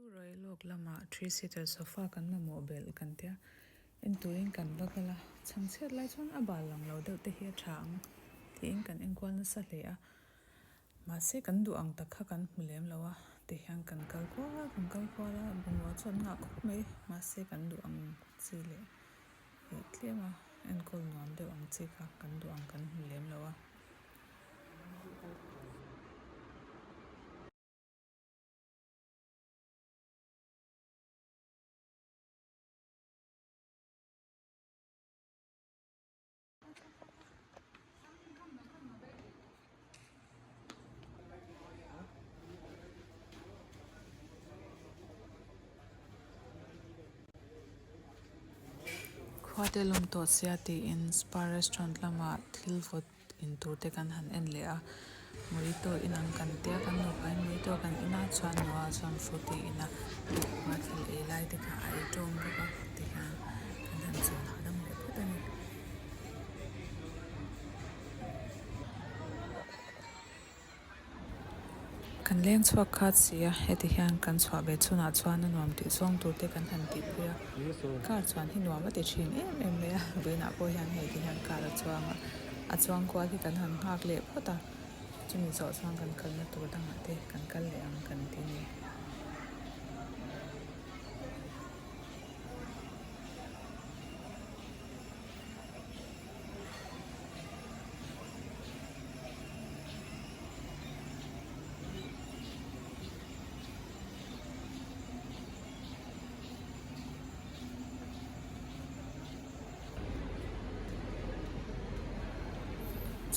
Royal Oak lamah three seater sofa kan mamawh belh kan tia en turin kan va kal a, chhangchhiat lai chuan a bal lang lo deuh te hi a tha ang tiin kan enkual nasa hle a, mahse kan duh ang tak kha kan hmu lem lo a tihian kan kal kual a kan kal kual a bungrua chu an ngah khawp mai mahse kan duh ang chi leh ih tlem a enkawl nuam deuh ang chi kha kan duh ang kan hmu lem lo a. Khua te lawm tawh sia tiin spa restaurant lamah thil vawt in tur te kan han en leh a mojito in ang kan tia kan nupa in mojito kan en a chuan Noah chuan frutty in a a thil ei lai te kha a ei tawm bawk a tihian kan han chawl hahdam leh phawt a ni. Kan leng chhuak khat si a, heti hian kan chhuah ve chhunah chuan a nuam tih zawng tur te kan han tihpui a, car chuan hi nuam a ti thin em em mai a, vawiinah pawh hian hei ti hian car a chuang a, a chuang kual hi kan han nghak leh phawt a, chumi zawh chuan kan kalna tur dangah te kan kal leh ang kan ti ni.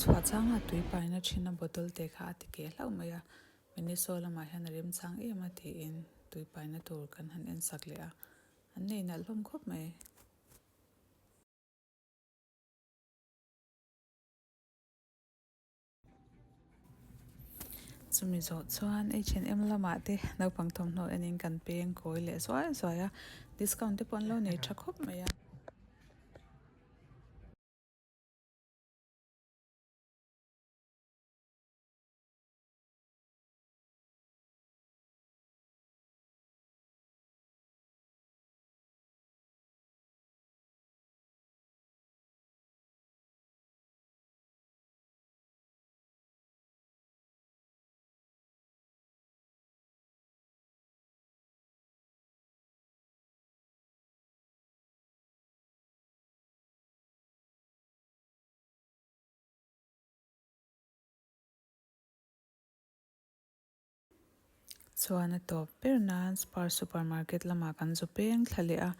Chhuah changa tui paina thin a bottle te kha a ti keh hlauh mai a, Miniso lamah hian a remchang em a tiin tui paina tur kan han en sak leh a, an nei nalh hlawm khawp mai. Chumi zawh chuan H and M lamah te naupang thawmhnaw enin kan peng kawi leh zuai zuai a, discount te pawh an lo nei tha khawp mai a. Chuan a tawp ber nan Spar supermarket lamah kan zu peng thla leh a.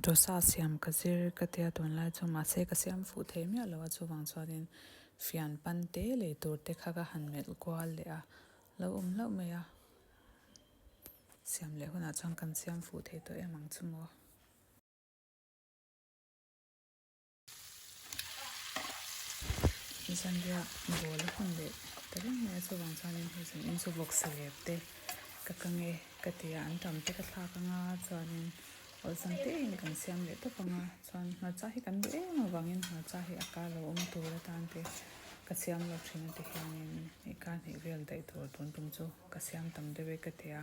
Dosa siam ka zir ka tia tunlai chu mahse ka siam fuh thei miah lo a chuvang chuanin fian pan te lei tur te kha ka han melh kual leh a lo awm hlauh mai a siam leh hunah chuan kan siam fuh thei tawh em ang chu maw. Zanriah ball a hun leh ta reng mai a chuvang chuanin hei zan in chu vawksa lep te ka kang e ka ti a an tam te ka thlak anga chuanin awlsam te in kan siam leh tawp anga chuan hmarcha hi kan duh em avangin hmarcha hi a kar lo awm tur atan te ka siam lo thin a ti hianin ih kar hnih vel daih tur tun tum chu ka siam tam deuh e ka ti a.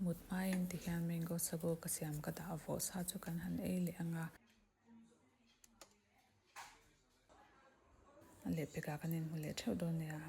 Mut hmain ti hian mango sago ka siam ka dah vawh sa chu kan han ei leh ang a. A lehpekah kan inhmu leh theuh dawn nia.